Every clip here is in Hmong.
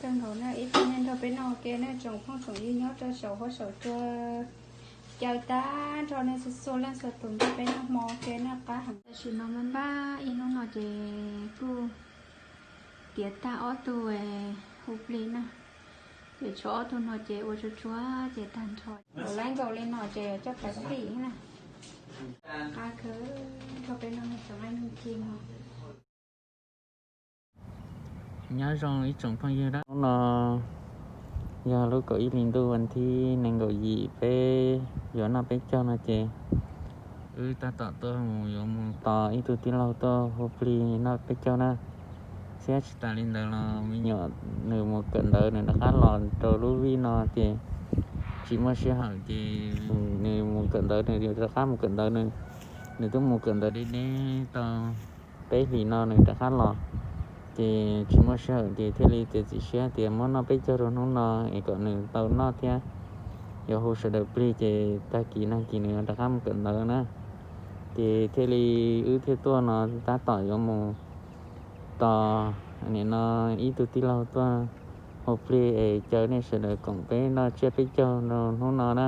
Kawg nkaus na, ib pliag nej nrog peb noj ua ke na tsoom phooj tsoom ywg nyob rau saum huab saum cua. Caw tag nrho nej txhua txhua leej txhua tus nrog peb noj hmo ua ke na, qab heev. Tam sim no mas npaj ib hnub no ces kuj tiav tag ob tug hu plig na, ces tshuav ob tug no ces ua tsuag tsuag ces tag nrho. Ua lab nkaus li no ces coj pais phim na. Qab kawg nrho peb noj tsoom leej tsoom ci no. Nyob zoo ib tsoom phooj ywg, hnub no yog lub kaum ib hlis ntuj vas thib nees nkaum yim, peb yuav noj peb caug no ces wb tab tom tuaj mus yuav mus tos ib tug tij laug tuaj hu plig noj peb caug na. Thiab tsis tas li ntawd los me nyuam nws mus kawm ntawv nws rov qab los rau lub vij no ces tsis muaj sij hawm ces nws mus kawm ntawv nws yuav rov qab mus kawm ntawv nws, nws twb mus kawm ntawv deb deb tau peb hlis no nws rov qab los, ces tsis muaj sij hawm ces thiaj li txiav txim siab tias muab noj peb caug rau hnub no es kom nws tau noj thiab yuav hu sawv daws plig ces tag kis nag kis nws rov qab mus kawm ntawv na. Ces thiaj li wb thiaj tuaj no tab tom yuav mus tos nim no ib tug tij laug tuaj hu plig es caw nej sawv daws koom peb noj tsiab peb caug rau hnub no na.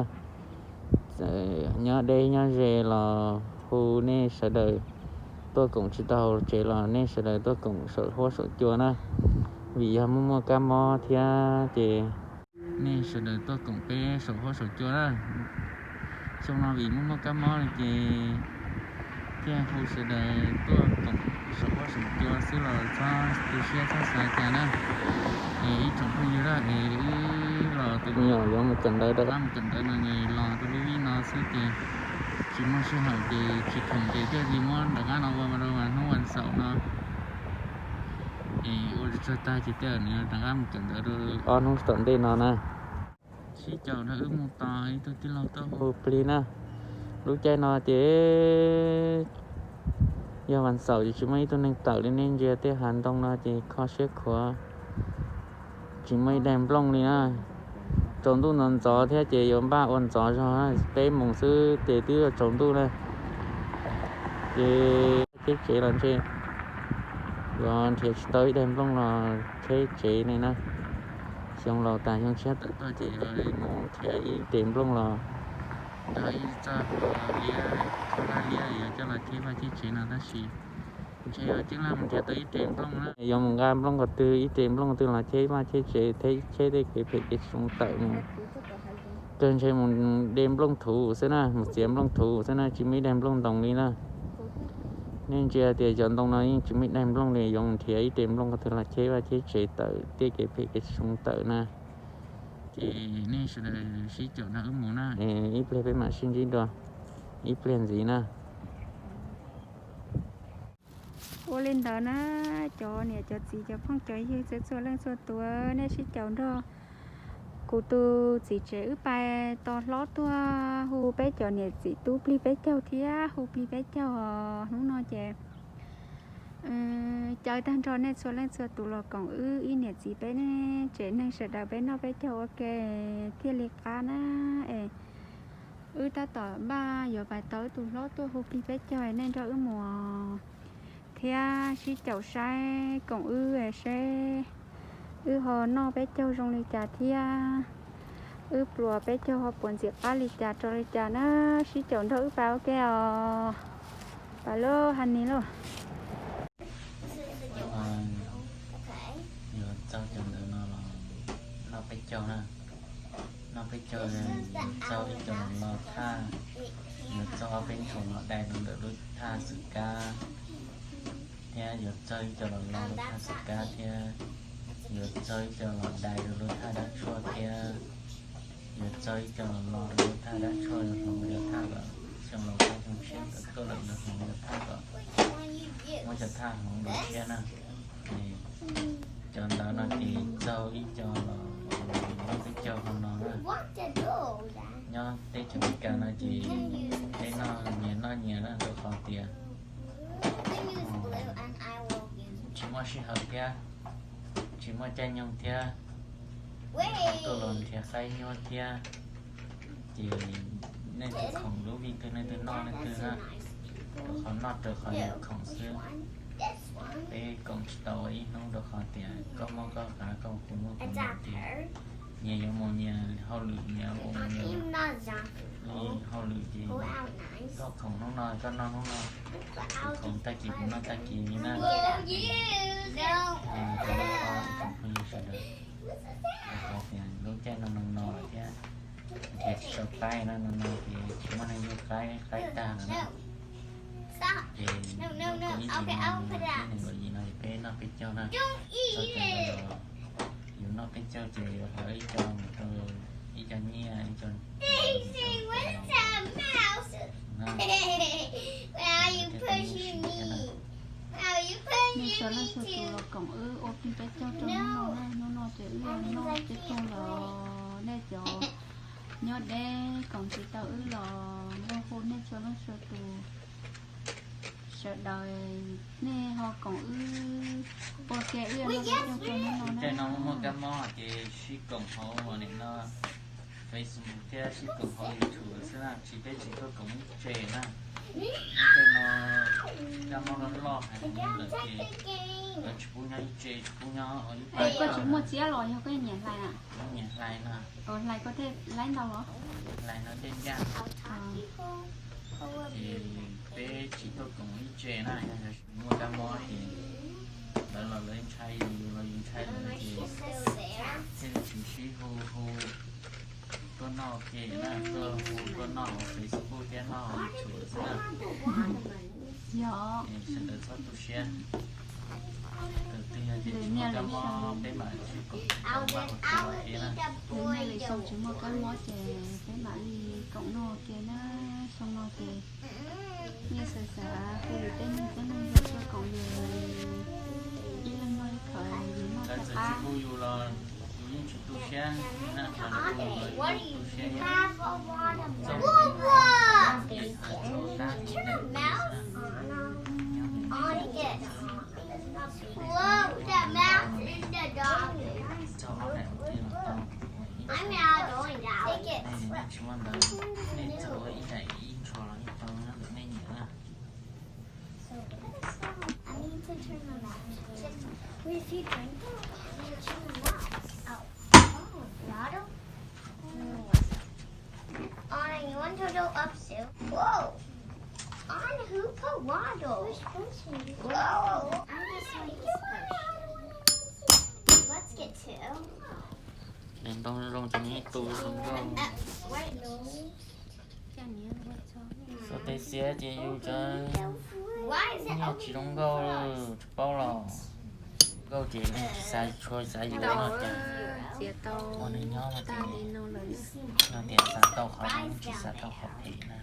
Nyob deb nyob ze los hu nej sawv daws tuaj koom, tsis tau hauv tsev los nej sawv daws tuaj koom saum huab saum cua na, vim yog muaj muaj kab mob thiab ces nej sawv daws tuaj koom peb saum huab saum cua na. Xyoo no vim muaj muaj kab mob li ces thiaj hu sawv daws tuaj koom saum huab saum cua xwb los txhob tu siab txhob xav cas na. Es ib tsoom phooj ywg na, es wb los tus me nyuam yuav mus kawm ntawv rov qab mus kawm ntawv no nws los rau lub vij no xwb ces tsis muaj sij hawm ces tsis khoom ces thiaj li muab rov qab no ua rau hnub vas xaum no. Es ua tsuag tsuag tag ces tej zaum nws rov qab mus kawm ntawv rau ob hnub tom ntej no na. Sib caum nrog wb mus tos ib tug tij laug tuaj hu plig na. Lub caij no ces yog vas xaum ces tsis muaj ib tug neeg tawm li, nej ntsia tej hav ntoo no ces kho siab khuav, tsis muaj ib daig nplooj li na. Tsaus ntuj ntxov ntxov thiab ces yuav npaj ua ntxov zog, peb moos xwb ces twb yuav tsaus ntuj na. Ces cheb tsev los ntshe yuav nrhiav tsis tau ib daig nplooj los cheb tsev ne na. Xyoo laus tas xyoo tshiab tawm tuaj ces yuav mus nrhiav ib daig nplooj los nrog ib txoj hlua liab, khaub hlab liab yuav coj los cheb vaj cheb tsev no tab sis ntshe yuav tsis lam mus nrhiav tau ib daig nplooj na. Yuav mus nqa nplooj qhov twg, ib daig nplooj twg los cheb vaj cheb tsev, cheb tej kev phem kev zoo tawm mus. Kawg ntshe mus de nplooj thuv xwb na, mus txiav nplooj thuv xwb na, tsis muaj ib daig nplooj ntoo li na. Nej ntsia tias cov ntoo no yeej tsis muaj ib daig nplooj li, yuav mus nrhiav ib daig nplooj qhov twg los cheb vaj cheb tsev tawm tej kev phem kev zoo tawm na. Ces nej sawv daws sib caum nrog wb mus na, ib pliag peb mam sib ntsib dua ib pliag ntxiv na. Ua li ntawd na, cov niam cov txiv cov phooj cov ywg txhua txhua leej txhua tus, nej sib caum nrog kuv tus txiv tsev wb pais tos hlob tuaj hu peb cov niam txiv tub plig peb caug thiab hu plig peb caug os. Hnub no ces caw tag nrho nej txhua leej txhua tus los koom wb ib niam txiv peb tsev neeg sawv daws peb noj peb caug ua ke thiaj li qab na. Es wb tab tom npaj yuav pais tos wb tus hlob tuaj hu plig peb caug, nej nrog wb mus thiab sib caum saib koom wb seb wb ho noj peb caug zoo li cas thiab wb pluas peb caug ho puas ntxim qab li cas rau li cas na. Sib caum nrog wb pais ua ke os. Pais lauj, Honey lauj. Yuav txaug cov ntawv no los noj peb caug na. Noj peb caug, yuav txaug ib co los thaj, yuav txaug ob peb nthoo los dai rau ntawm lub thaj xwm kab thiab yuav txaug ib co los lo lub thaj xwm kab thiab yuav txaug ib co los dai rau lub thaj dab tshuaj thiab yuav txaug ib co los lo rau lub thaj dab tshuaj, yuav hloov cov thaj kom xyoo laus thaj xyoo tshiab kom tuaj lawm yuav hloov cov thaj kom muab cov thaj hloov dua thiab na. Cov ntawv no ces txaug ib co los noj peb caug hmo no na. Nyob teb chaws Amelikas no ces peb noj nyias noj nyias na, rau qhov tias tsis muaj sij hawm thiab tsis muaj caij nyoog thiab, tuaj los nrhiav qaib nyuaj thiab, ces nej twg khoom lub vij twg nej twg noj nej twg na, rau qhov noj raws qhov yus khoom xwb. Peb koom tsis tau ua ib hnub rau qhov tias koj muaj koj qav, koj kuv muaj kuv Nyias yuav mus nyias hauj lwm, nyias ua nyias hauj lwm ces koj khoom hnub no koj noj hnub no, kuv khoom tag kis kuv noj tag kis li na. Tsoom phooj ywg sawv daws, tias lub caij no no no lawm thiab, ces tsis tau qaib no no no ces tsis muaj neeg yuav qaib, qaib tag lawm na. Ces ib tug nees nkaum yim no ces peb noj peb caug na. Txog tias yus noj peb caug ces yuav hlawv ib co mus rau ib co nyiaj ib co. Nej sawv daws los koom wb ua peb caug rau hnub no na, hnub no ces wb noj peb caug los nej cov nyob deb koom tsis tau wb los nrog hu nej txhua leej txhua tus. Sawv daws nej ho koom wb ua ke wb noj peb caug rau hnub no na. Tej no muaj kab mob ces sib koom hauv nim no Facebook thiab sib koom hauv YouTube xwb na, tsis peb tsis tuaj koom ib tse na. Tej no kab mob loj loj heev lawm ces lawv tsis pub nyob ib tse, tsis pub nyob ua ib pab. Koj tsis muaj txiab los yog koj nyiam hlais na? Nyiam hlais no. Hlais koj thiaj laib ntau los? Hlais no tej ncaj. Ces peb tsis tuaj koom ib tse na, yog muaj kab mob ces lawv los lawv ntshai yus, yus los yus ntshai lawv ces thiaj li tsis sib hu hu tuaj noj ua ke na, tuaj hu tuaj noj hauv Facebook thiab noj hauv YouTube xwb na. Yog. Sawv daws txhob tu siab. Tus twg yog tias tsis muaj kab mob peb mam li sib koom noj ua ke na. Tus twg yog tias tsis muaj kab mob ces peb mam li koom noj ua ke na. Xyoo no ces nej xav xav hu yus tej neeg, tej neeg yuav tuaj koom yus, ib leeg noj ib khawv, yus noj thiaj qab. Tsis hu yus los yus yeej tsis tu siab na, thaum hu yus los yus yeej tu siab. Txog ob daim ua ke los tau, nej tsis muaj ntawv, nej txawm ua ib daim ib ntshua los yeej tau na, ntawm nej nyiam na. Anna, you want to go up too? Whoa! Anna, who put water? Whoa! I'm just going to push. Let's get two. Ntoo zoo ces nws tu zoo nkauj. Xav tes xiav ces yus cov nyiaj tsis zoo nkauj, tsis paub los nkauj ces tsis xav, tsis xav yuav no ces ua neeg nyob no ces, no tias xav tau qhov zoo tsis xav tau qhov phem na.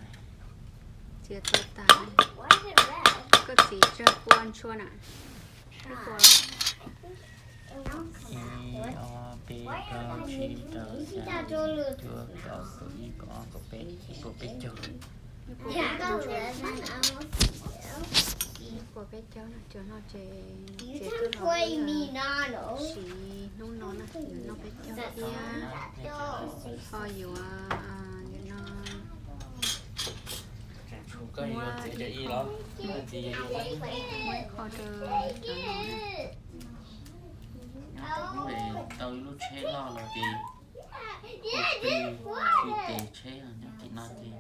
Txiav tau tas. Koj txiv tsawg pua ntshua na? Ib pua. Ib, ob, peb, plaub, tsib, rau, xya, cuaj, kaum, kaum ib, kaum ob, kaum peb, ib puas peb caug. Ib puas peb caug na, cov no ces txiav tau los siv hnub no na, yuav noj peb caug thiab ho yuav, yuav no. Muab ib qho rau cov no na. Tau ib lub tsheb loj los ces, tus twg tes tsheb nyob tim no ces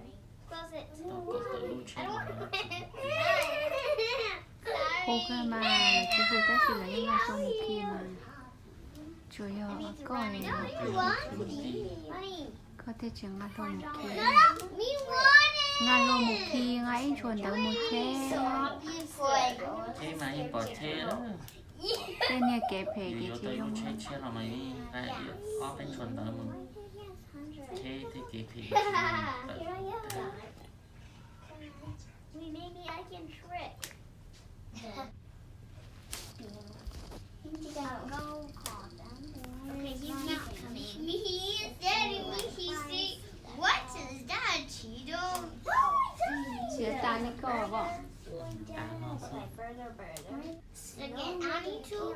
tau kom tawm lub tsheb los. Hu kawg mas, tsis hu tab sis lawv yeej nqa hlo mus khi mas. Tsuas yog koj, koj thiaj tsis nqa hlo mus khi. Nqa hlo mus khi, nqa ib ntshua ntawv mus cheb. Tej niag kev phem ces tsis zoo. Ob peb ntshua ntawv mus cheb tej kev phem. Txiav tas li koj os. Again, Annie too.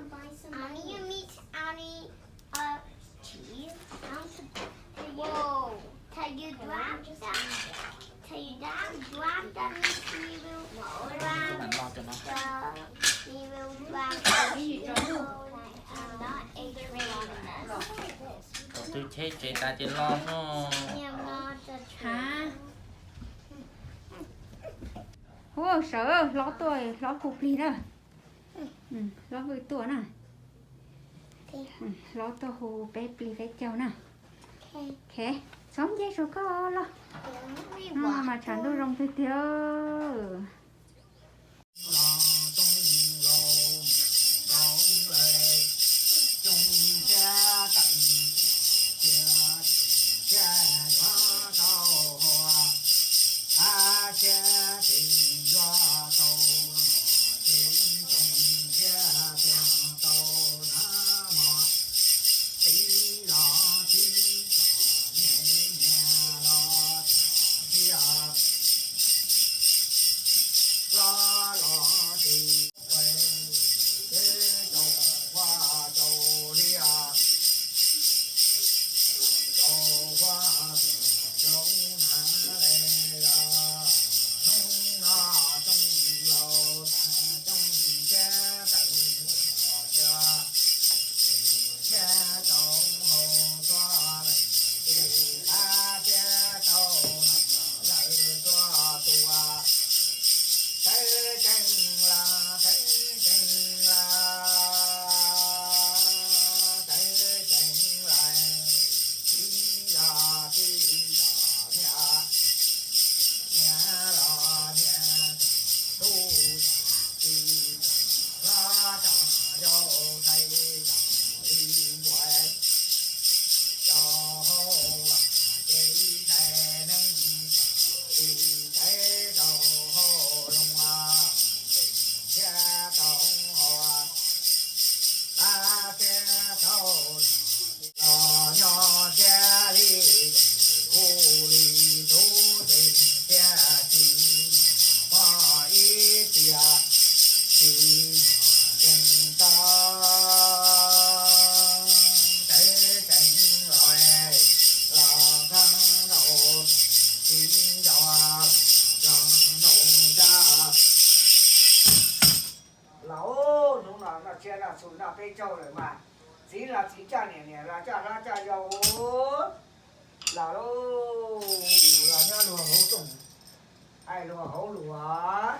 Annie, you meet Annie, uh, cheese. Whoa. Till you drop the, till you down, drop the meat, we will drop the, we will drop the cheese. I'm not a trainer. Cheb tsev tas ces los no. Ha. Hu sawv, hlob tuaj, hlob hu plig na. Hlob Vwj tuaj na. Hlob tuaj hu peb plig peb caug na. Txhob nce saum koj los. No mas tshav ntuj zoo tiag tiag. Los hnub no noj tsiab noj txhu noj peb caug lawm mas, txiv los txiv coj niam, niam los coj hlob coj yau. Los lauj, los nyob luag hauv rooj, hais luag hauv lus,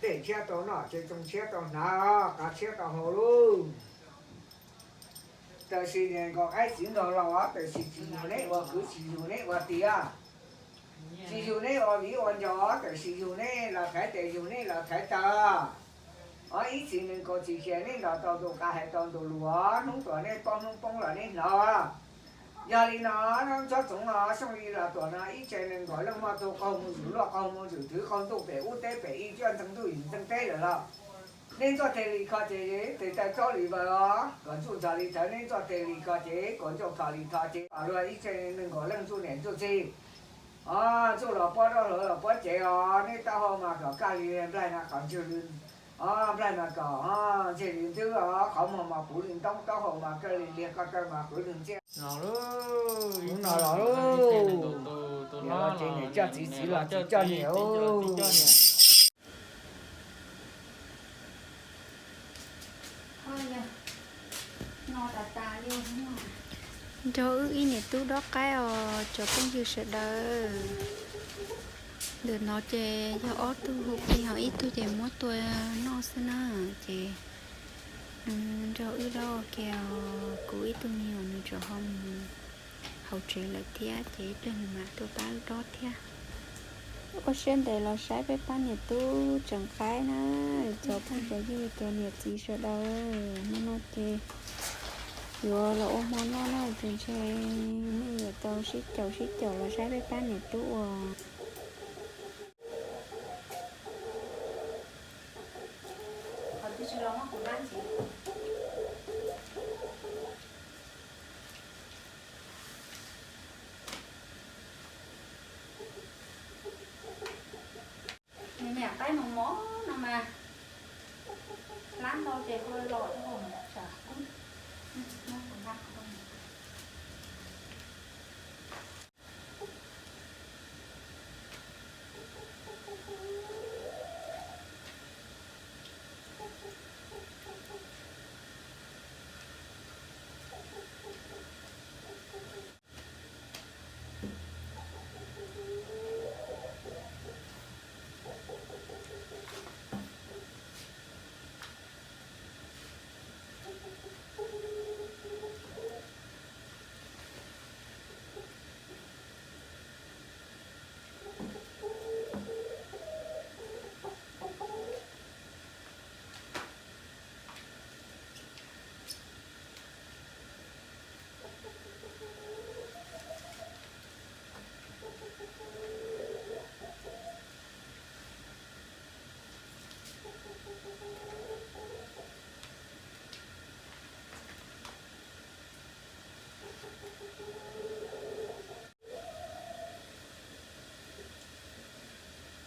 dej tshiab tau noj ces txoov tshiab tau hnav, qav tshiab tau haus lauj. Tab sis niam nkaus qaib txiv nraug laus, tab sis tsis yug neb ua kwv tsis yug neb ua tij, tsis yug neb ua viv ua ncaus, tab sis yug neb los thaiv tes yug neb los thaiv taw. Ib txhis nees nkaum txim xya neb nrog tau ntu qa hais tau ntu lus, hnub tuaj neb paub hnub poob los neb hnov. Yog li no, Ntxoov Txoov no xyoo li los tuaj no ib tse nees nkaum leej muaj tug qaug mus zwm luaj qaug mus zwm twv qaug ntuj pem ub teb pem ib cuab ntxeev ntuj yim ntxeev teb lawm los, neb ntxuaj tes li kho ces tes taw tsaub li vawg os, kom ntxuj nrog li thawv, neb ntxuaj tes li kho ces kom ntxuj thom li thov ces luag ib tse nees nkaum leej ntxuj niam ntxuj txiv, ntxuj los puab rab hluav los puab cev os, neb taub hau mas kom kaj li nplaig mas kom ntswg li, nplaig mas kom ntseg li ntwb os, qhov muag mas puv li ntoob, taub hau mas kawg li liag, ko taw mas qwv li ntxiab. Hnub no los lauj, niam los ces niam coj txiv, txiv los txiv coj niam. Nrog wb ib niam tub dob qaib os cov phooj ywg sawv daws. Ntawm no ces yog ob tug hu plig ho ib tug ces muab tua noj xwb na. Ces nws nrog wb dob ua ke os, kuv ib tug me nyuam nws tseem ho mus hauv tsev lawm thiab ces ib pliag nws mam tuaj pab wb dob thiab. Ua siab ntev los saib peb pab niam tub tseem qaib na, cov phooj cov ywg cov niam txiv sawv daws. Hmo no ces yuav los ua hmo noj na, ces ntshe nej yuav tau sib caum sib caum los saib peb pab niam tub ua. Nws niam qaib mos mos no mas, hlab ntau ces ho los rau hauv tsam.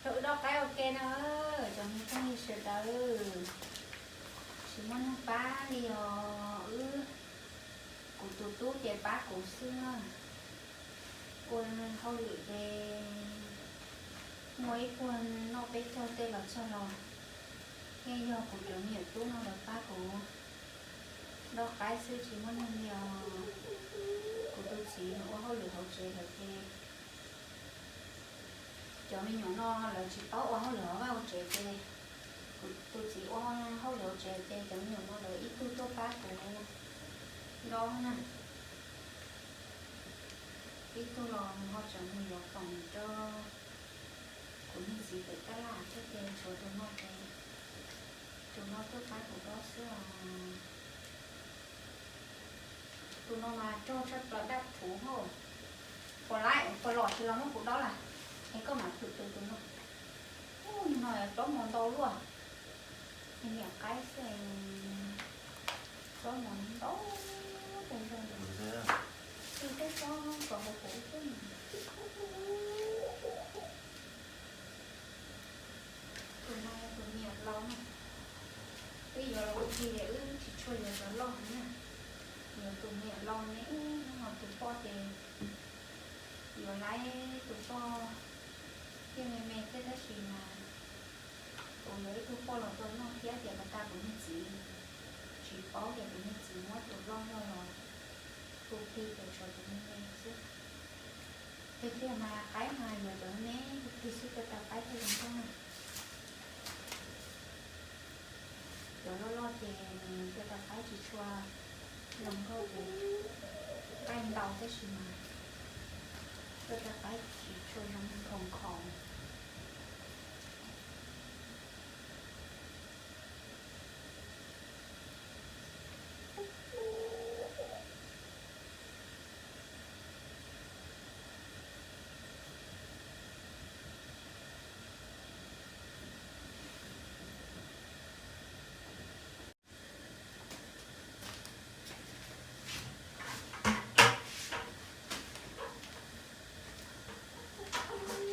Rau wb dob qaib ua ke na, cov me phooj ywg sawv daws. Tsis muaj neeg pab li os, wb, kuv tus tub ces pab kuv xwb na. Ua hauj lwm ces muaj ib puag noj peb caug tej los txog los yeej yog kuv cov me nyuam tub no lawv pab kuv dob qaib xwb, tsis muaj neeg li os. Kuv tus txiv nws ua hauj lwm hauv tsev lawm ces cov me nyuam no lawv tsis paub ua hauj lwm hauv vaj hauv tsev ces kuv tus txiv ua hauj lwm hauv tsev ces cov me nyuam no lawv ib tug tuaj pab kuv dob na, ib tug los nws ho tseem mus yuav khoom rau kuv niag txiv pem tab laj thiab ces tshuav tus no ces tus no tuaj pab kuv dob xwb os. Tus no mas rog tshaj plaws dab rhuv hos. Puas laib, puas lom tsis los muab kuv dob lawm es koj mam phwm tus tus no. Ub, no plaub hmo ntau luaj. Niam qaib xwb, plaub hmo ntau tej zog. Tus teb tsob kom hauv kuv xwb. Tus no yog tus me nyuam laus na. Wb yuav los ua ke ces wb tsis tshua yuav cov loj na. Yuav tus me nyuam laus ne, hnub no tus poj ces yuav laib tus poj thiaj me me thiab tab sis mas kuv yuav ib tug poj los rau noj thiab tias pas tas kuv niag txiv tsis paub tias kuv niag txiv muab tus loj loj los hu plig ces tshuav tus me me xwb. Tiag tiag mas qaib mas yuav cov me me hu plig xwb, rau rau qaib thiaj zoo nkauj na. Cov loj loj ces rau rau qaib tsis tshua zoo nkauj ces qaib ntau tab sis mas rau rau qaib tsis tshua zoo nkauj nkhaus.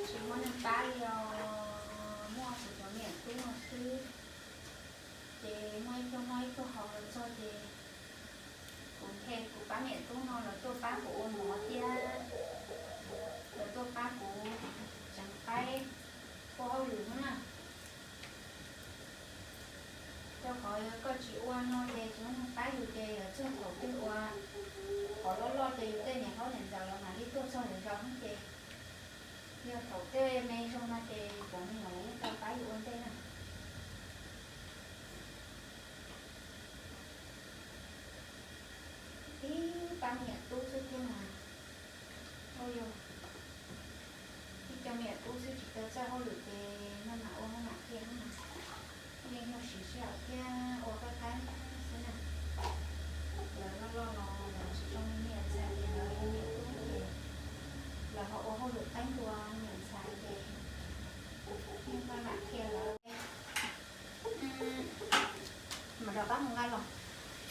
Tsis muaj neeg pab li os, muaj kuv cov me nyuam tub no xwb. Ces muaj ib tug noj ib tug haus los txog ces kuv phem kuv pab me nyuam tub no los tuaj pab kuv ua mov thiab los tuaj pab kuv tseev qaib, ua hauj lwm na. Rau qhov koj tsis ua no ces tsis muaj neeg pab yus ces yuav txog thaum twg ua qhov loj loj ces yus tej niam hlob niam ntxawm los mam li tuaj txog zov zov ces yog thaum tej me zoo no ces cov me nyuam los yeej tau pab yus ua ntej na. Tib pab me nyuam tub xwb thiab mas, ua yog ib co me nyuam tub xwb tsis tau txawj hauj lwm ces maj mam ua maj mam thiaj mas yeej yog siv sij hawm thiab ua qab qab xwb na. Lawv loj loj los lawv tsis zoo li niam ntxhais ces lawv ua niam tub ces lawv ho ua hauj lwm qeeb dua niam ntxhais ces yeej maj mam qhia lawv. Mam rov qab mus nqa los,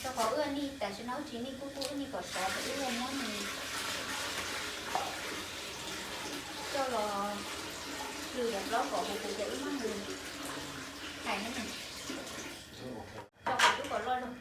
rau qhov wb nej tam sim no wb tsis nej kub kub wb nej kom sov ces wb muab nws coj los lwm cov plaub kom huv huv ces wb muab nws hais na, rau qhov tub kom loj loj.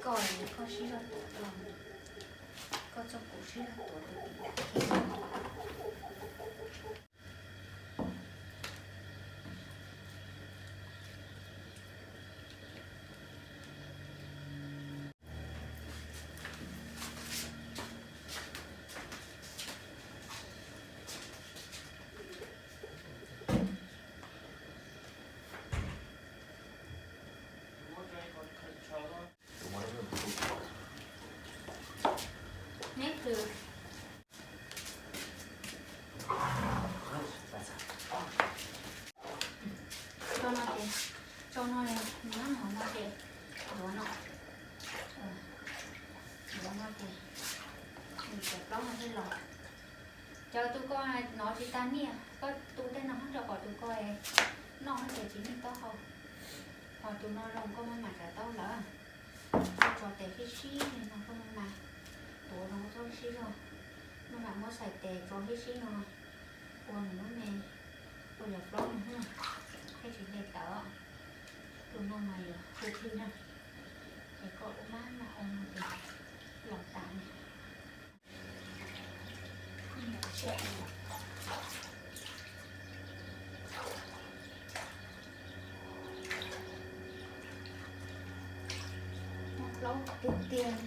Koj, koj sib zog tuav, koj txoj kuv sib zog tuav tus tim ntam. Neb plhws. Cov tus ko no tsis tag niaj, koj tu tej no rau kom tus ko noj ces tsis niaj taub hau. Ho tus no zoo koj muab mas tsav taub lawm. Koj tso tes sib sib li no koj muab mas tuav zoo txhob sib zog. Muab mas muab txhais tes tso sib sib no ua nws lub me, ua yog plaub no na, thiaj tsis hle tawv. Tus no mas yuav hwj hwj na, es koj ua maj mam ua no ces los tas na. Plaub tiag tiag,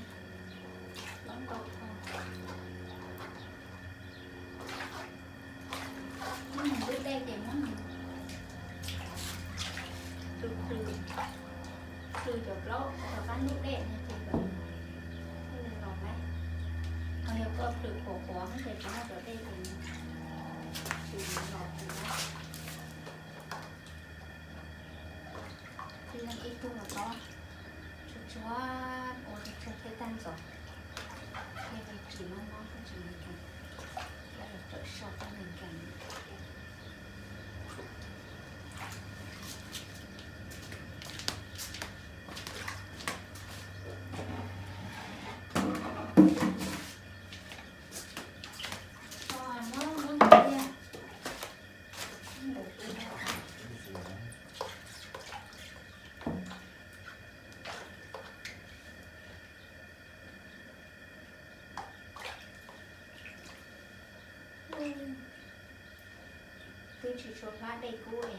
plaub ntau kho. Muab nws lub dej ces muab nws plhws plhws, plhws cov plaub rov qab lub dej no ces kom nws los lawm. Ho yog koj plhws qhuav qhuav ces tsis muaj cov dej ces nws tsis los lawm. Ib tug los tau, tsuag tsuag, ua tsuag tsuag thiab tag ntxov, thiaj li tsis mob mob thiab tsis mus kees, thiab los tawm so tau nkees nkees. Twb tsis tshua plab dej kub es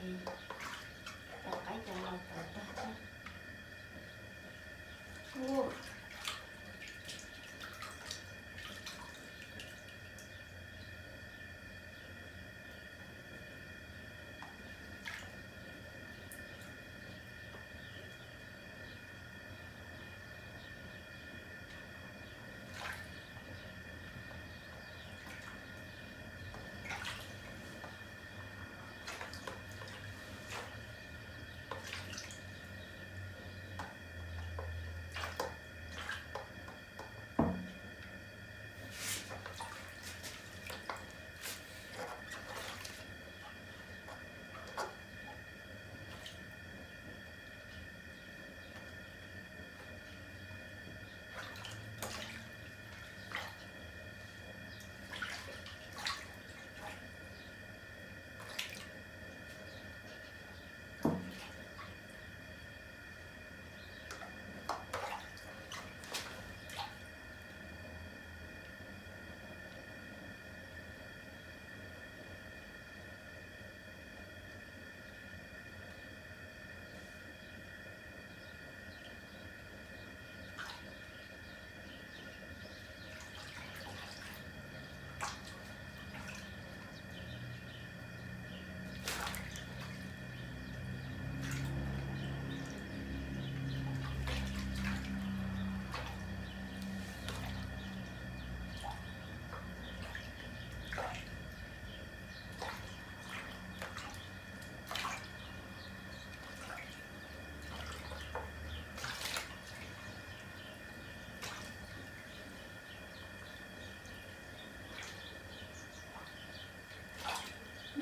cov qaib cov laus tawv tag thiab.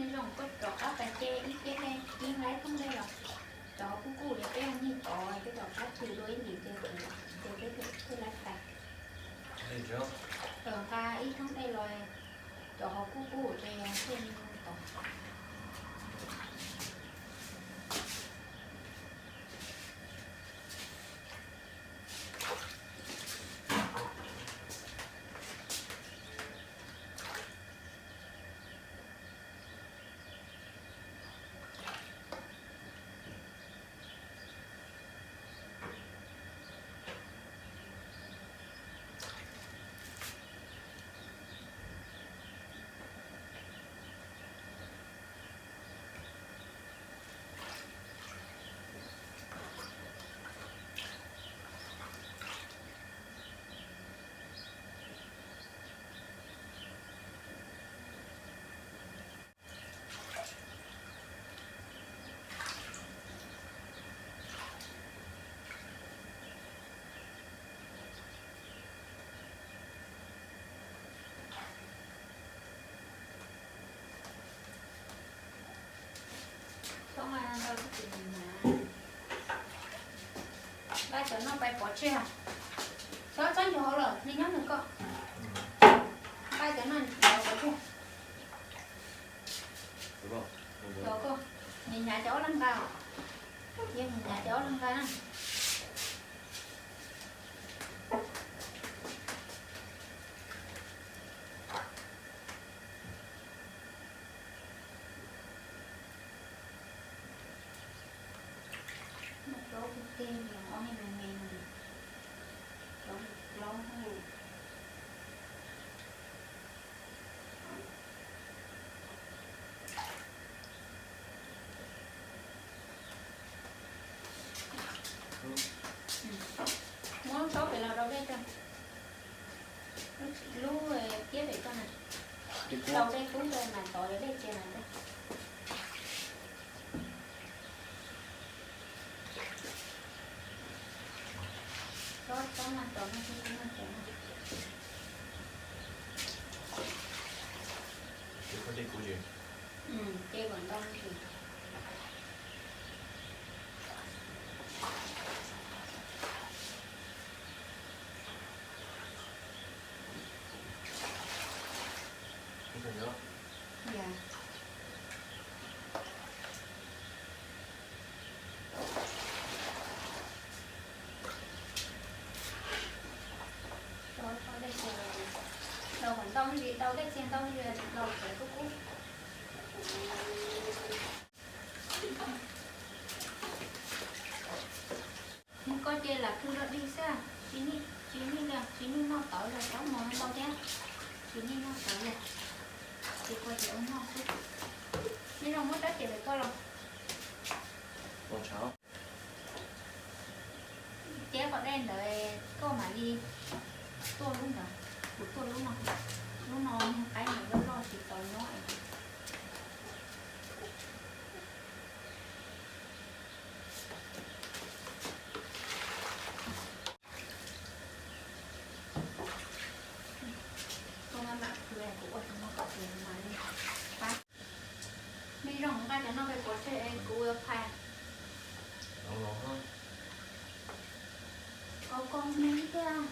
Nyob zoo koj rov qab pais ce ib ce, ib nqa ib thoob dej los, cov kub kub ces peb ua nyuag tod, peb rov qab cim dua ib ntim ces, ces peb thiaj li pais. Nqa ib thoob dej los, cov qhov kub kub ces thiaj li tod. Pov tseg, txhob txhob nco hauv lawm, nws nyob nws koj. Nqaij cov no pov tseg. Nws hnyav cov ob leeg nqa, nws hnyav cov ob leeg nqa na. Muaj plaub kuj teg, ob niag me me no, plaub plaub. Muab lub taub pem los rau dej rau. Lub tiab pem koj na. Rau dej kub rau mas tod yuav dej txias mas rau. Tsob tsob mas tod no, tsob mas tod no. Ces kom ntau ntsis. Rau dej txias, rau kom ntau ntsis, rau dej txias ntau ntsis, rau kom kub kub. Koj ces lam khwv rau dig xwb, tsis nej li, tsis nej noj tawv los tsob mov ntau thiab, tsis nej noj tawv li, ces koj ces ua noj xwb. Nej zoo muab rab riam pem koj los. Tiab kom dej ntawd koj mam li tuaj lub ntawd, kuv tuaj lub no, lub no niag qaib ntawd loj loj tsis tau nyob. Koj mam khwv, kuv ua tsis muaj kom khwv mam li pab. Me zoo nqa cov no pem pov tseg, kuv ua phais. Koj koj me thiab,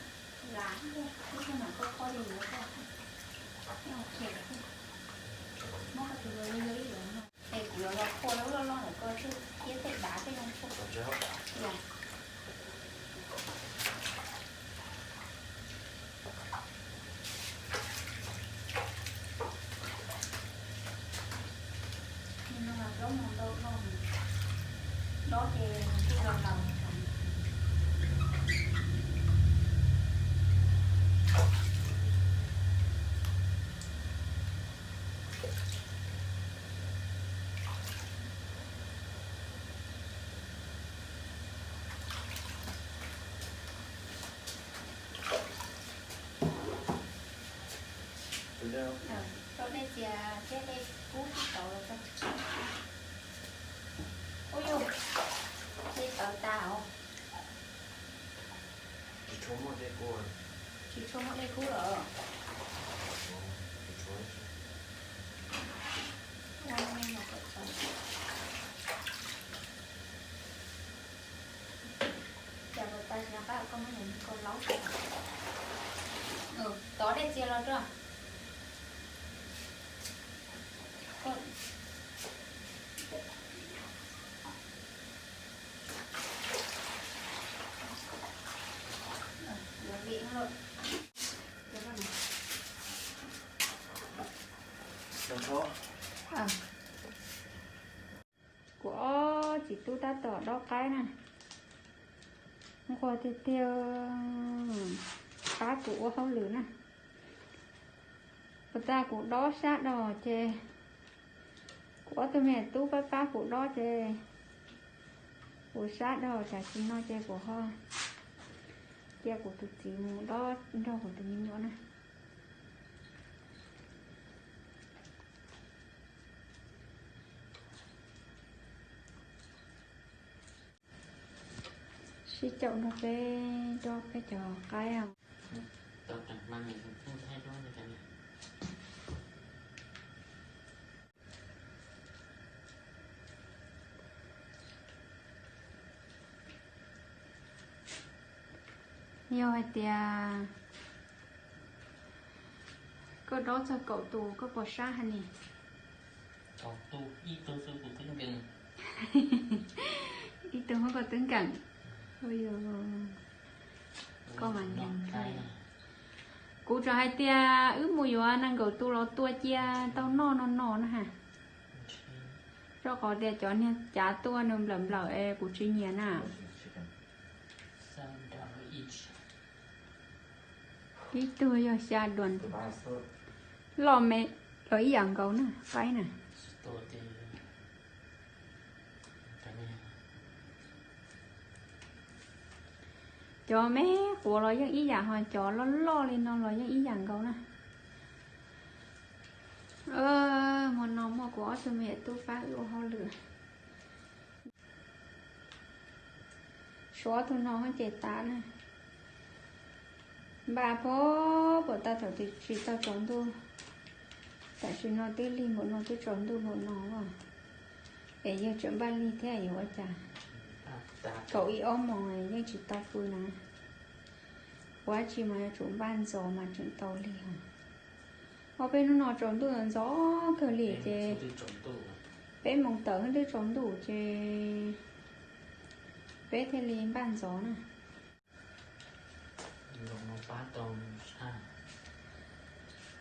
lam thiab, ib tug mam koj koj li yuav koj. Muab koj tus los li yog ib los no. Es kuv yuav los phua lub loj loj ntawm koj tshuaj thiab tej dav tej zoo tshuaj. Nim no mas plaub moos ntau no, dob ces nws kuj los laus. Rau dej txias thiab dej kub sib tauv los rau. Ub yug, dej tawv tas os. Tsis tshua muaj dej kub lawm. Cas puas tas tsis nco qab koj muab niam koj laub. Tov dej txias los rau. Kuv ob txiv tub tab tom dob qaib na. Nquag tiag tiag, pab kuv ua hauj lwm na. Puas tas kuv dob sab dos ces kuv ob tug me tub pab pab kuv dob ces kuv sab dos, tam sim no ces kuv ho cia kuv tus txiv mus dob nrog kuv tus me nyuam na. Sib caum nrog peb dob peb cov qaib os. Yog hais tias koj dob txog kaum tus koj puas sab hais ni? Ib tug muab koj twb nkeem. Koj mas, kuv tsuas hais tias wb mus yuav nees nkaum tus los tua cia tau noj no no na ha. Rau qhov tias cov niag cav tuaj nws nplawm nplawm es kuv tsis nyiam na. Ib tug yog xya duas, loj me los ib yam nkaus na, qaib na. Cov me quav los yeej ib yam, ho cov loj loj li no los yeej ib yam nkaus na. Hmo no muaj kuv ob tug me tub pab wb ua hauj lwm. Suav ob tug no ces tas na. Npaj pab puas tau thaum tsis tau tsaus ntuj. Tam sim no twb lig npaum no twb tsaus ntuj npaum no as, es yawg tseem npaj lig thiab yuav ua cas. Kaum ib ob moos yeej tsis tau pw na. Ua dab tsi mas yuav tsum npaj ntxov mas tseem tau lig os. Ob peb hnub no tsaus ntuj ntxov kawg li ces peb moos tawm twb tsaus ntuj ces peb thiaj li npaj ntxov na.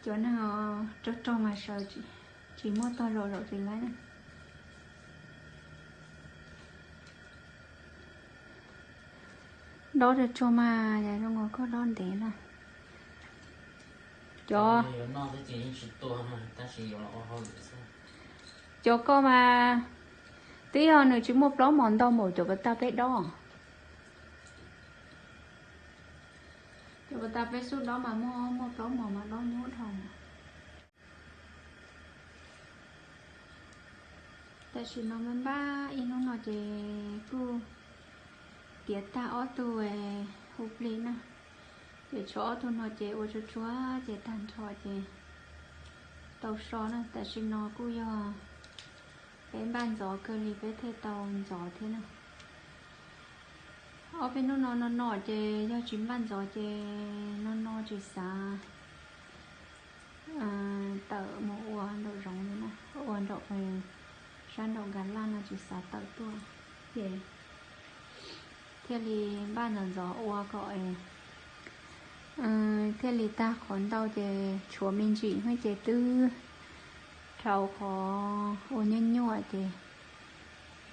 Cov neeg raug raug mas sawv tsis muaj tog zaum zaum tsis laib na. Dob rau tsuag mas yog zoo nkaus koj dob ntev na. Cov, cov koj mas twb yog nws tsis muaj plaub mos ntau npaum cov pas tas peb dob. Cov pas tas peb xub dob mas muaj muaj plaub mos mas dob nyuaj dhau. Tam sim no npaj npaj ib hnub no ces kuj tiav tag ob tug hu plig na. Ces tshuav ob tug no ces ua tsuag tsuag ces tag nrho ces tau so na. Tam sim no kuj yog peb npaj ntxov kawg li peb thiaj tau ntxov thiab na. Ob peb hnub no no no ces yog tsis npaj ntxov ces no no tsis xav tawm mus ua nraum zoov li na, ua nraum sab nraum nkas laj no tsis xav tawm tuaj, ces thiaj li npaj ntxov ntxov ua kom thiaj li tag qhov ntau ces tshuav me ntsis xwb ces twb dhau qhov ua nyuaj nyuaj ces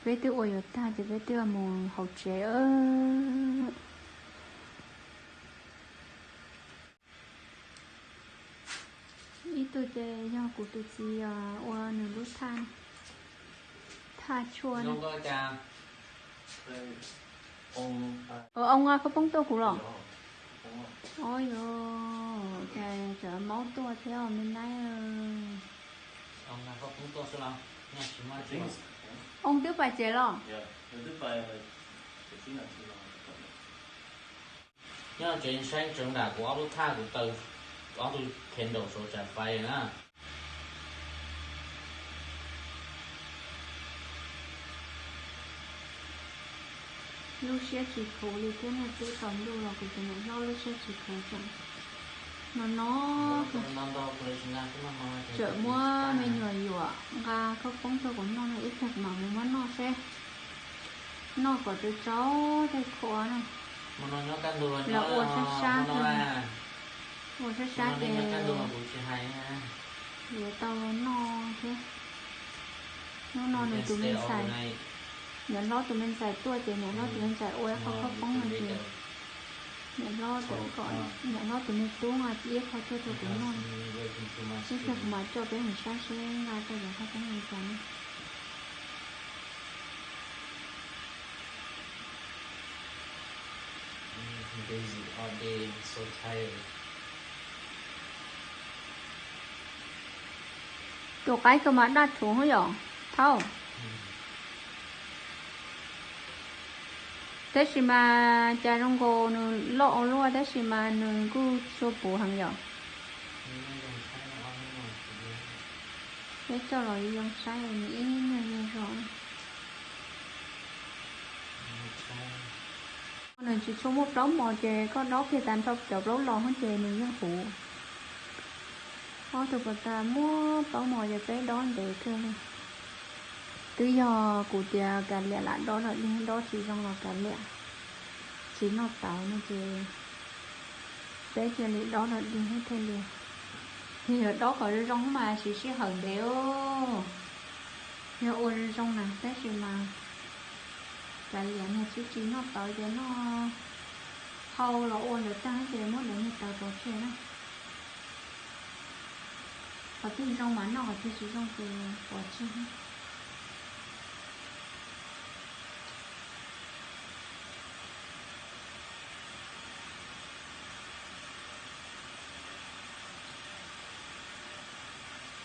peb twb ua yuav tag ces peb twb mus hauv tsev. Ib tug ces yog kuv tus txiv ua nws lub thaj, thaj tshuaj no. Ua, koj poob tuaj kuv los? Ua yog, cas tseem maub tuaj thiab me nab. Oos twb pais tsev los? Nyob tsev saib tsev nram kuv ob lub thaj kuv taws ob tug candle saum tsam fais na. Lub siab tsis khuv li thiab, niaj twb tsaus ntuj los kuv tus niam hlob lub siab tsis khuv tseem no no. Tseem muab me nyuam yuam nqa khaub poob tuaj kuv noj no, ib pliag kuv mam mus muab noj seb, noj kom tsau tsau tej qhua na. Los ua sab sab, ua sab sab ces yuav tau noj thiab. Hnub no nws tus me ntxhais, niam hlob tus me ntxhais tuaj ces niam hlob tus me ntxhais ua ib qho khaub poob no ces niam hlob, niam hlob tus me tub nqa ib qho tuaj rau kuv noj, ib pliag kuv mam coj peb mus saib seb nqa tau cov khaub poob li cas na. Tus qaib ko mas daj rhuv yom, thaub. Tab sis mas cas zoo nkaus nws loj ua luaj tab sis mas nws kuj tsuas puv heev yom. Peb coj los zoo saib nws ib nyuag zog. Tsis tshua muaj plaub mos ces koj dob kiag tag nrho cov plaub los ces nws yeej huv. Ob tug puas tas muaj plaub mos ces peb dob ntev kawg li. Twb yog kuv tias kav liam lam dob dog dig, dob tsis zoo los kav liam, tsis noj tawv no ces peb cia li dob dog dig thiaj li. Yog yuav dob kom zoo zoo mas siv sij hawm ntev os. Yog ua zoo zoo na tab sis mas kav liam niag tsis tsis noj tawv ces noj hau los ua ntawd tag ces muab daim niag tawv pov tseg na. Qhov twg zoo mas noj, qhov twg tsis zoo ces pov tseg.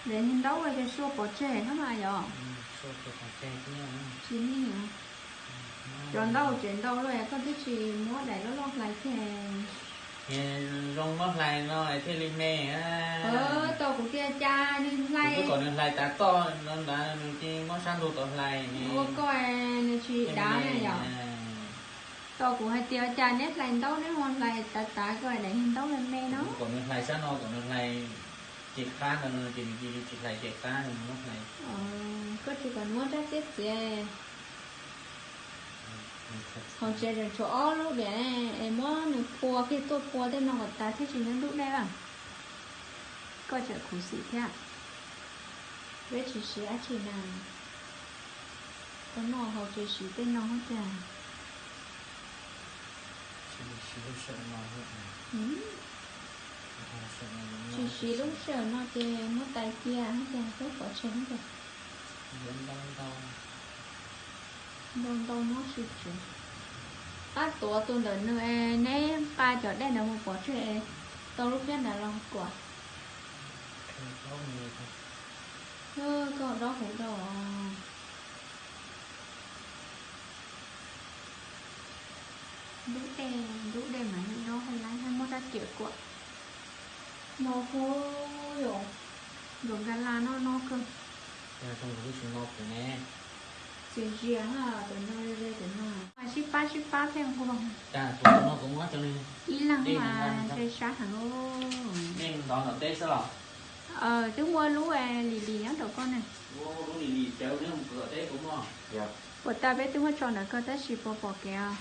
Daim niag ntaub ua ces sua pov tseg thiab mas yog? Tsis nij. Cov ntaub tsev ntau luaj koj twb tsis muab daim loj loj hlais kiag. Zoo muab hlais no thiaj li me. Tau kuv tias cas nws hlais, kom nws hlais tav toj no ntawd nws cia muab sab ntug tod hlais. Ua koj nws tsis dav na yom. Tau kuv hais tias cas neb hlais ntaub neb ho hlais tav tav koj daim niag ntaub me me no. Kom nws hlais sab no, kom nws hlais ces qab no ces nws cia li tsis hlais ces qab no nws muab hlais. Koj tsis kom nws muab rab txiab txiav. Hauv tsev tseem tshuav ob lub diam es muab nws phua kiag tuaj phua tej no kom tas thiaj tsis nyob ntub dej a. Koj tseem khuv xim thiab. Peb tsis siv dab tsi na. Koj noj hauv tsev siv tej no hos cas. Tsis siv lub sij hawm no ces muab tais cia hos cas peb pov tseg hos cas. Ntau ntau nyob tsis tsev. Ab, tuav tus ntawm nws es neb nqa cov dej ntawd mus pov tseg es tau lub pliab ntawd los kuam. Koj dob huv rau. Ntub dej, ntub dej mas yeej dob hais laiv, muab rab riam kuam. Mos hauj yom, nkaum nka la no no kawg. Txias zias na, tam no ze tam no. Sib pab sib pab thiaj nquag. Ib leeg mas ze sab heev. Twb muaj lub lim lim nyob rau koj na. Puas tas peb twb muab tso ntawm koj tab sis puas pom kev os?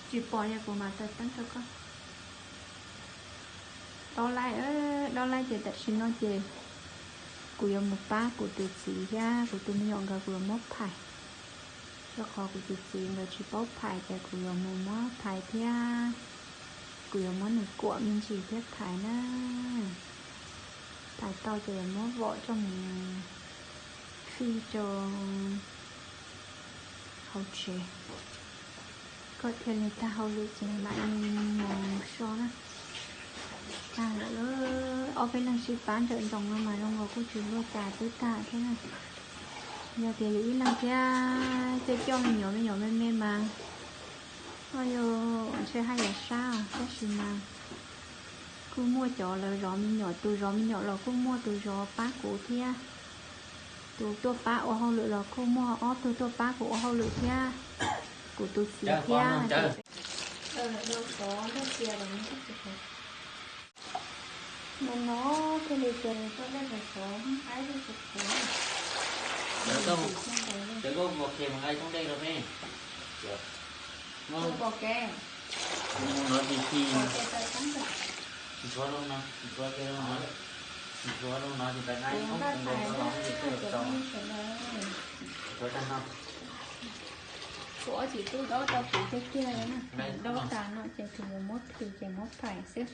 Tsis pom ces kuv mam taws teeb rau koj. Dob laij, dob laij ces tam sim no ces kuv yuav mus pab kuv tus txiv thiab kuv tus me nyuam nkawd, kuv yuav muab phais. Rau qhov kuv tus txiv nkawd tsis paub phais ces kuv yuav mus muab phais thiab. Kuv yuav muab nws kuam me ntsis thiab phais na. Phais tau ces yuav muab vom coj mus fij rau hauv tsev. Koj thiaj li tag hauj lwm ces mam li mus so na. Tag lawm, ob peb leeg sib pab nrawm nroos no mas zoo nkaus kuj tsis luaj cas twb tag thiab na. Yog tias yus ib leeg thiab coj coj me nyuam me nyuam me me mas, o yus ntshe haj yam sab tab sis mas kuj muaj cov lawv zov me nyuam, tus zov me nyuam los kuj muaj tus zov pab kuv thiab. Tus tuaj pab ua hauj lwm los kuj muaj ob tug tuaj pab kuv ua hauj lwm thiab, kuv tus txiv thiab. No no thiaj li tias tuaj dej hlais xov qaib thiab tsis qhuav. Cov koj mus qhia mas nqa thoob dej rau peb. Pom kev. Mus no tsis khi. Tsis ntxuav rau no, tsis ntxuav kiag rau no. Tsis ntxuav rau no ces nqa ib thoob mus rau no ces twb tau. Ntxuav tag no. Kuv ob txiv tub dob rau kuv tiag tiag li na. Dob tas no ces kuv yuav muab plhws ces muab phais xwb.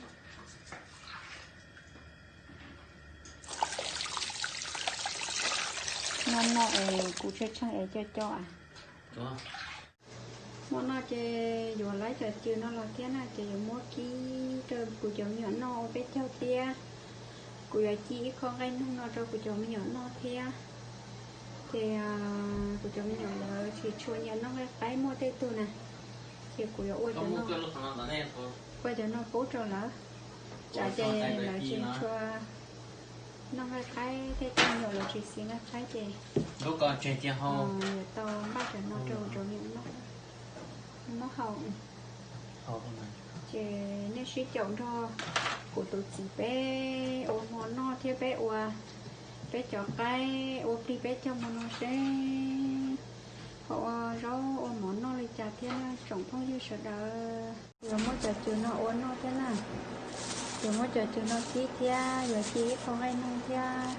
No no es kuv tsheej tsheej es coj coj as. Hmo no ces yuav laib cov cw no los thiab na ces yuav muab kib rau kuv cov me nyuam noj ua peb caug thiab. Kuv yuav ci ib qho nqaij noog no rau kuv cov me nyuam noj thiab. Ces kuv cov me nyuam lawv tsis tshua nyiam noj nqaij qaib, muaj tej tug na, ces kuv yuav ua cov no, ua cov no pub rau lawv, tsam ces lawv tsis tshua Noj nqaij qaib thiab coj me nyuam los tsis xis nqaij qaib ces yuav tau npaj cov no rau cov niam noj, muab hau. Ces nej sib caum nrog kuv tus txiv peb ua hmo noj thiab peb ua peb cov qaib, ua plig peb cog hmo no seb ho ua zaub ua mov noj li cas thiab na tsoom phooj ywg sawv daws. Yuav muab cov cw no ua noj thiab na, yuav muab cov cw no kib thiab yuav ci ib qho nqaij noog thiab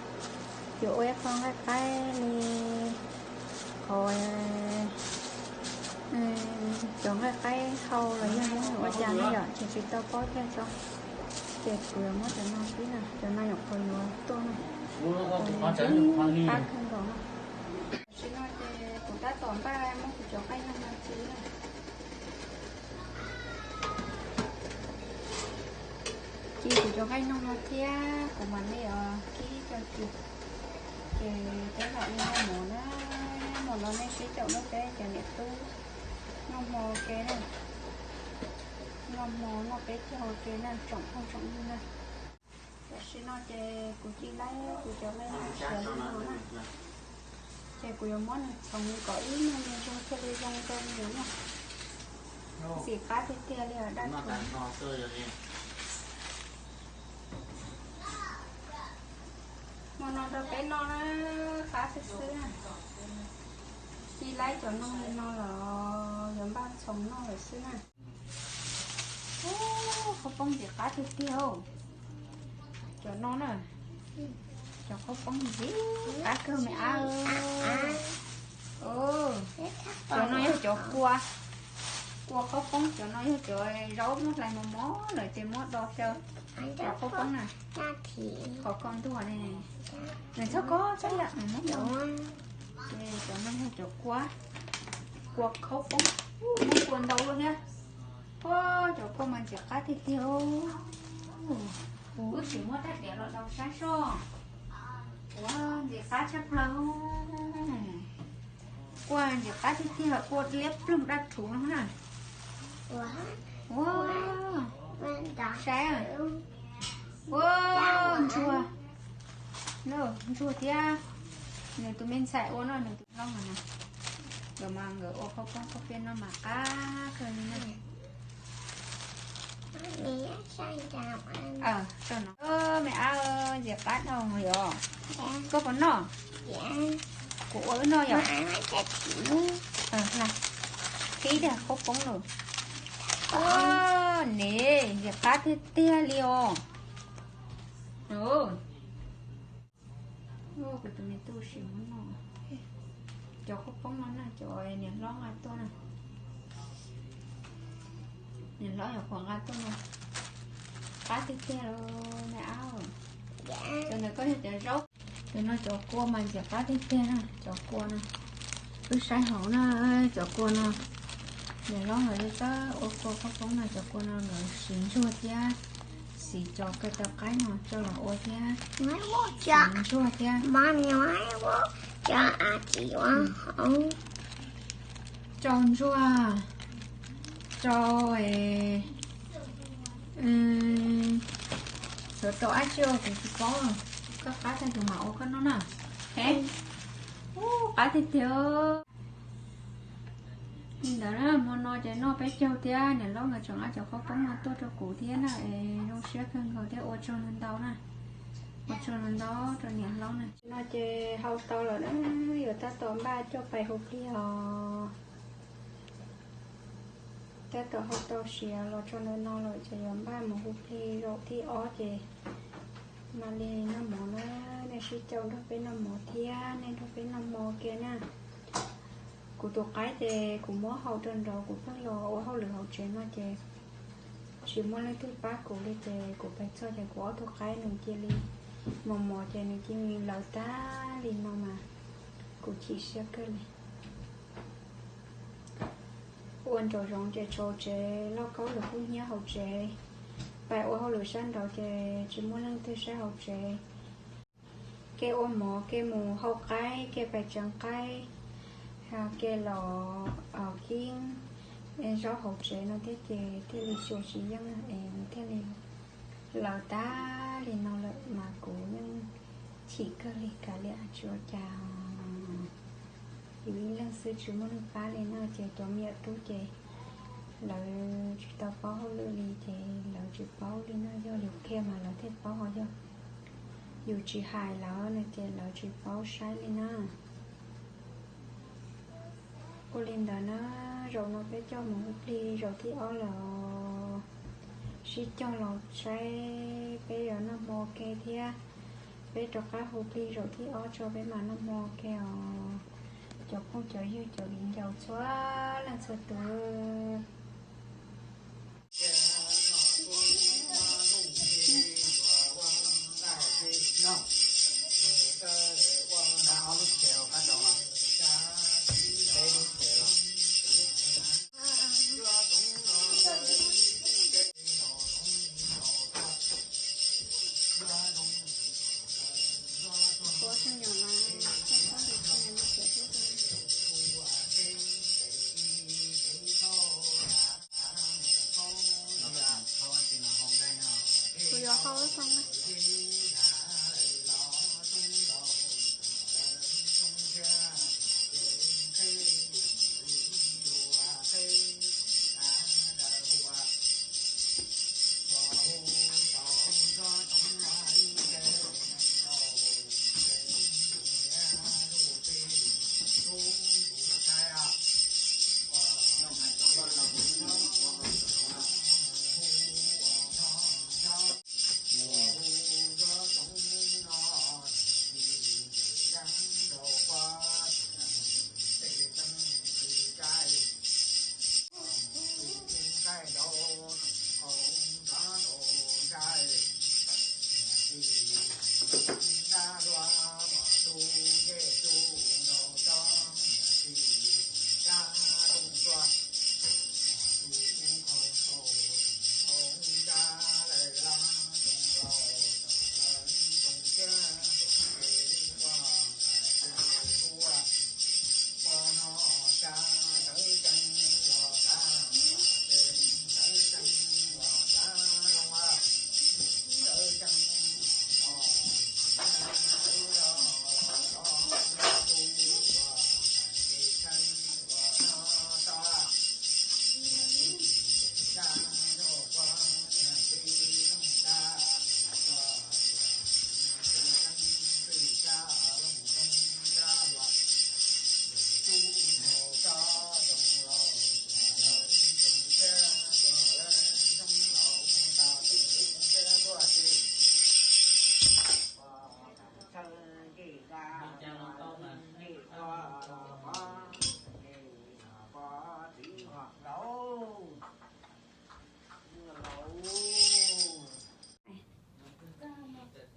yuav ua ib qho nqaij qaib li qhov cov nqaij qaib hau los yog ua cas ne yom, ces tsis tau paub thiaj tso. Ces kuv yuav muab cov no kib na, cov no nyuam qhuav yuav tuaj na, qab kawg nkaus na. Tam sim no ces kuv tab tom npaj muab kuv cov nqaij noog no ci na. Ci kuv cov nqaij noog no thiab kuv mam li kib cov cw. Ces peb mam li noj mov na, noj mov no nej sib caum nrog peb cov niam tub noj hmo ke na, noj hmo noj peb caug ke na tsoom phooj tsoom ywg na. Tam sim no ces kuv ci laib kuv cov nqaij noog siav li no na, ces kuv yuav muab nws txhoov kom ib nyuag me ntsuag thiaj li zoo rau me nyuam noj. Ntxim qab tiag tiag li os dab tsi. Hmo no rau peb noj na, qab xwb xwb na. Ci laib cov noog li no los yuav npaj txhoov noj lawm xwb na. Ub, qhaub poob ntxim qab tiag tiag. Cov no na, cov qhaub poob ntxim qab kawg me ab. Cov no yog cov kua, kua qhaub poob, cov no yog cov zaub muab hlais mos mos lawm ces muab do xyaw. Cov qhaub poob na, qhov ko ntuag ne, nws txhob ko txhob yam nws muab do. Cov no yog cov kua, kua qhaub poob, muab kua ntau luaj thiab. Ua cov kua mas ntxim qab tiag tiag. Wb tsis muab rab diav los rau saib soj. Ua ntxim qab tshaj plaws. Kua ntxim qab tiag tiag, kua liab ploog dab rhuv no na. Ua, saib, ua ntsuag, ntsuag thiab. Nws tus me ntxhais ua no nws tus hlob no na. Nkawd mas nkawd ua qhaub poob qhaub pias no mas qab kawg li na. Me ab, ntxim qab dhau yom. Koj puas noj? Kuv ua wb noj yom. Qhib tiag qhaub poob lawm. Ua ne, ntxim qab tiag tiag li os. Kuv tus me tub sim muab noj cov qhaub poob no na, cov niam hlob nqa tuaj na. Niam hlob yog qhuas nqa tuaj no. Qab tiag tiag me ab. Cov ntawd koj yog cov zaub. Cov no cov kua mas ntxim qab tiag tiag na, cov kua no. Wb saib hauv na, cov kua no. Niam hlob nkawd twb ua kua qhaub poob no, cov kua no nkawd siv ntsuag thiab, siv cov kaw taw qaib no coj los ua thiab, siv ntsuag thiab. Rau ntsuag, rau, xyov rau dab tsi kuv tsis paub. Koj qab tag kuv mam ua koj noj na. Ub, qab tiag tiag. Li ntawd na, hmo no ces noj peb caug thiab niam hlob nkawd tseem nqa cov qhaub poob no tuaj rau kuv thiab na, es zoo siab kawg nkaus thiab ua tsaug ntau ntau na. Ua tsaug ntau ntau rau niam hlob na. No ces hau tau lawm na, yuav tab tom npaj coj pais hu plig os. Tab tom hau tau siav los tso ntawm no lawm ces yuav npaj mus hu plig zaum thib ob ces mam li noj mov na. Nej sib caum nrog peb noj mov thiab, nej nrog peb noj hmo kiag na. Kuv tus qaib ces kuv muab hau rau nraud, kuv pheej los ua hauj lwm hauv tsev no ces tsis muaj leej twg pab kuv li ces kuv pais txog ces kuv ob tug qaib nws cia li mos mos ces nws cia li lawv tag li no mas kuv chim siab kawg li. Ua nraum zoov ces tsaus tsev, lauj kaub lwm kub hnyiab hauv tsev, pais ua hauj lwm sab nraud ces tsis muaj leej twg saib hauv tsev. Kev ua mov, kev mus hau qaib, kev pais tseev qaib, kev los kib zaub hauv tsev no thiab ces thiaj li xyuas tsis yeej es nws thiaj li lawv tag li no lawm mas kuv yeej Chim kawg li, kav liam tsis ua cas. Yus ib leeg xwb tsis muaj neeg pab li no ces cov me nyuam tub ces lawv tsis tau paub hauj lwm li ces lawv tsis paub li no, yog yus qhia mas lawv thiaj paub, ho yog yus tsis hais lawv no ces lawv tsis paub saib li na. Ua li ntawd na, zaum no peb coj mus hu plig zaum thib ob lawm. Sib cog los saib peb yuav noj hmo ua ke thiab. Peb rov qab hu plig zaum thib ob tso peb mam noj hmo ua ke os. Cov phooj cov ywg cov viv ncaus txhua leej txhua tus. Kuv yuav hau ib qho na.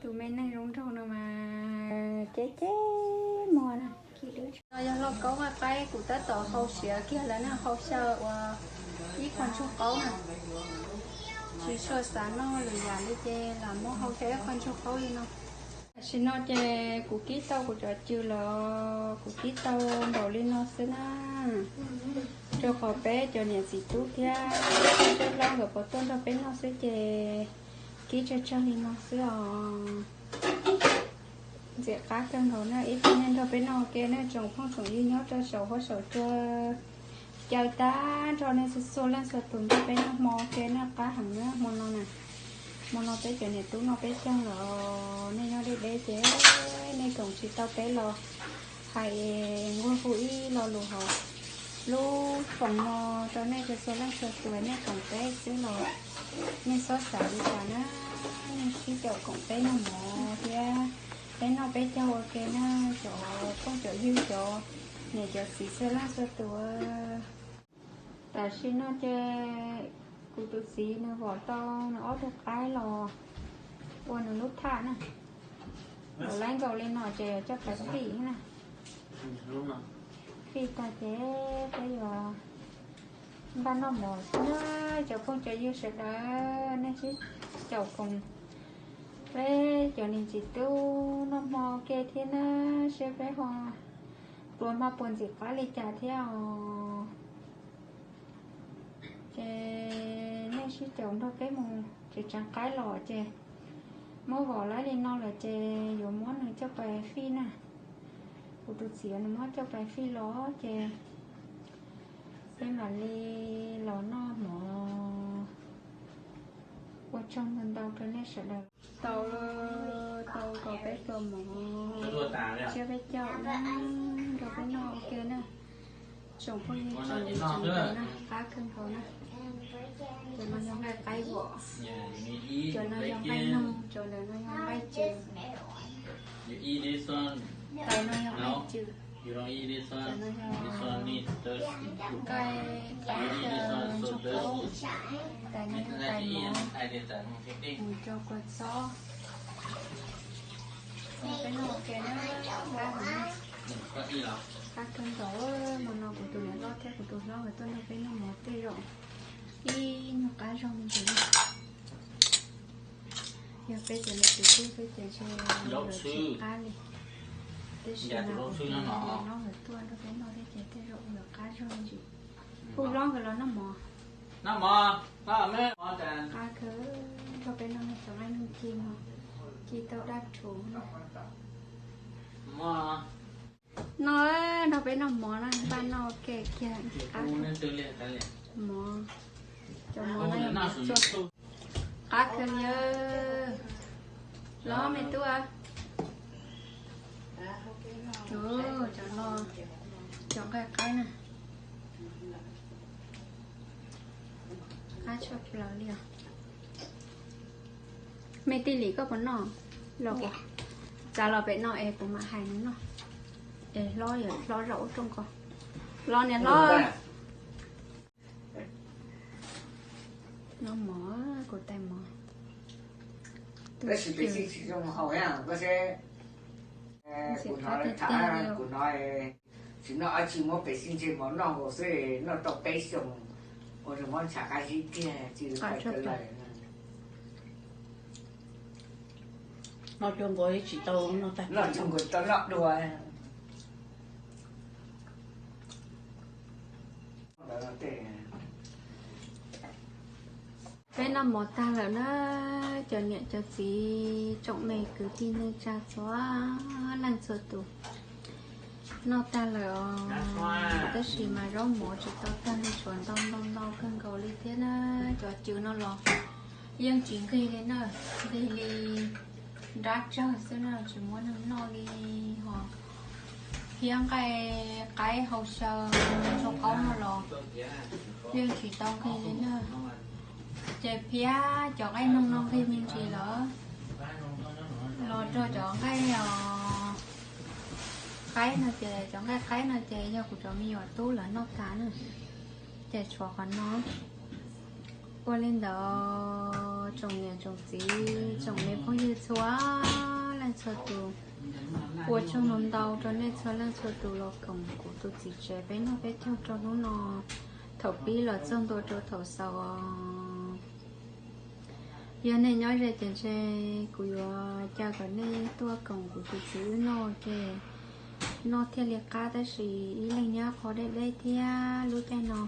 Tus me neeg zoo nraug no mas ceb ceb muag na. No yog lauj kaub vaj qaib kuv tab tom hau siav kiag lawm na, hau xyaw ua ib qho ntsuag qaub na. Tsis tshua xav noj lwm yam li ces lam muab hau xyaw ib qho ntsuag qaub li no. Tam sim no ces kuv kib tau kuv cov cw los kuv kib tau npaum li no xwb na. Rau qhov peb cov niam txiv tub thiab phooj ywg nkawd puas tuaj nrog peb noj xwb ces kib tsawg tsawg li no xwb os. Ntxim qab kawg nkaus na, ib pliag nej nrog peb noj ua ke na tsoom phooj tsoom ywg nyob rau saum huab saum cua. Caw tag nrho nej txhua txhua leej txhua tus nrog peb noj hmo ua ke na, qab heev na hmo no na. Hmo no peb cov niam tub noj peb caug lawm, nej nyob deb deb ces nej koom tsis tau peb los hais nquag hu ib lo lus hauv lub foom no rau nej txhua txhua leej txhua tus, nej koom peb xwb los nej txhob xav li cas na, nej sib caum koom peb noj mov thiab peb noj peb caug ua ke na, cov phooj cov ywg cov niam cov txiv txhua leej txhua tus. Tam sim no ces kuv tus txiv nws vom tau nws ob tug qaib los ua nws lub thaj na. Los laib nkaus li no ces coj pais fij na. Fij tag ces peb yuav npaj noj mov xwb na. Cov phooj cov ywg sawv daws, nej sib caum koom peb cov niam txiv tub noj hmo ua ke thiab na, seb peb ho pluas hmo puas ntxim qab li cas thiab os. Ces nej sib caum nrog peb mus tsev tseev qaib los ces Muab vom laib li no lawm ces yuav muab nws coj pais fij na. Kuv tus txiv nws muab coj pais fij los ces peb mam li los noj mov. Ua tsaug ntau ntau rau nej sawv daws. Tau, tau kom peb pluas mov tsiab peb caug rau peb noj ua ke na. Tsoom phooj ywg tsoom niam tsoom txiv na, qab kawg nkaus na. Cov no yog nqaij qaib vom, cov no yog nqaij noog, cov ntawm no yog nqaij cws. Tais no yog nqaij cws, cov no yog nqaij qaib ntsuag qaub. Tais no yog tais mov, mus rau kua txob. Peb noj ua ke na, qab heev. Qab kawg nkaus. Hmo no kuv tus niam loj thiab kuv tus hlob nkawd tuaj nrog peb noj mov tej zaum ib nyuag qab zog me ntsis na. Yog peb cov niam txiv tub xwb ces ntshe yuav tsis qab li. Tab sis mas kuv tus niam hlob nkawd tuaj nrog peb noj thiab ces tej zaum yuav qab zog me ntsis. Kuv hlob nkawd los noj mov. Qab kawg, nrog peb noj cov nqaij noog ci no, ci tau dab rhuv. No, nrog peb noj mov na, npaj noj ua ke kiag. Mov, cov mov no yog mov txua. Qab kawg li. Los me tub. Cov no, cov nqaij qaib na. Qab tshaj plaws li os. Me tij Lis koj puas noj? Los, txav los pem no es kuv mam hais nws noj. Es hlob, yog hlob zaum ub rooj ko. Los niam hlob. Noj mov, kuv tais mov. Tab sis peb xij tsis zoo haus, kuv hnov lawv tham, kuv hnov tsis noj dab tsi, muab peb xij ntseg mov noj nkaus xwb, noj tau peb xyoos, ua rau mob ntshav qab zib kiag, tsis lawm. Noj cuag nkaus tsis tau, noj cuag nkaus tau noj dua. Peb noj mov tag lawm na, cov niam cov txiv tsoom me kwv tij neej tsa txhua leej txhua tus. Noj tag lawm os, tab sis mas zaub mov tsis tau tag li, tshuav ntau ntau ntau kawg nkaus li thiab na. Cov cws no los yeej tsis nqig li na, nqig li nrab tsawg xwb na, tsis muab neeg noj li ho. Thiab nqaij qaib hau xyaw txhua qaub no los yeej tsis tau nqig li na. Ces phiab cov nqaij noog no nqig me ntsis lawm, los rau cov nqaij qaib no ces, cov nqaij qaib no ces yog kuv cov me nyuam tub lawv noj tas na, ces tshuav qhov no. Ua li ntawd tsoom niam tsoom txiv tsoom me phooj ywg txhua leej txhua tus, ua tsaug ntau ntau rau nej txhua leej txhua tus los koom kuv tus txiv tsev peb noj peb caug rau hnub no, thaum pib los txog ntua rau thaum xaus. Yog nej nyob ze ces ntshe kuv yuav caw kom nej tuaj koom kuv tus txiv wb noj ua ke, noj thiaj li qab, tab sis ib leeg nyob qhov deb deb thiab lub caij no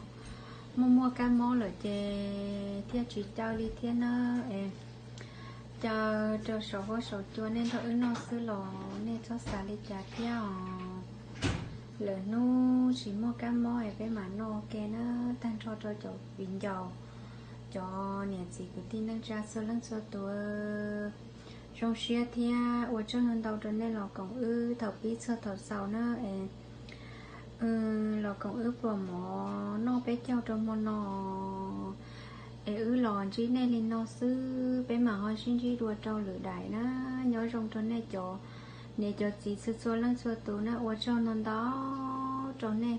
muaj muaj kab mob lawm ces thiaj tsis caw li thiab na. Es caw rau saum huab saum cua nej nrog wb noj xwb los nej txhob xav li cas thiab os. Lwm hnub tsis muaj kab mob es peb mam noj ua ke na. Tag nrho rau cov viv ncaus, cov niam txiv kwv tij neej tsa txhua leej txhua tus, zoo siab thiab ua tsaug ntau rau nej los koom wb thaum pib txog thaum xaus na. Es los koom wb pluas mov noj peb caug rau hmo no, es wb los ntsib nej li no xwb, peb mam ho sib ntsib dua rau lwm daim na. Nyob zoo rau nej cov niam cov txiv txhua txhua leej txhua tus na, ua tsaug ntau ntau rau nej.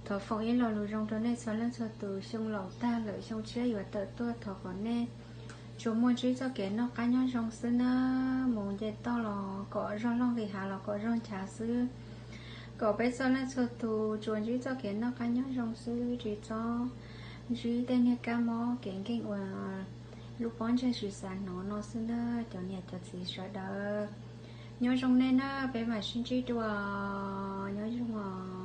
Thov foom ib lo lus zoo rau nej txhua leej txhua tus, xyoo laus tag lawm xyoo tshiab yuav tawm tuaj, thov kom nej tsuas muaj ntsib txoj kev noj qab nyob zoo xwb na. Mus nce toj los kom zog loj nqis hav los kom zog nchav xwb. Kom peb txhua leej txhua tus tsuas ntsib txoj kev noj qab nyob zoo xwb, tsis txhob ntsib tej niag kab mob kev nkeeg uas lub pob ntseg tsis xav hnov no xwb na. Cov niam cov txiv sawv daws, nyob zoo nej na, peb mam sib ntsib dua, nyob zoo os.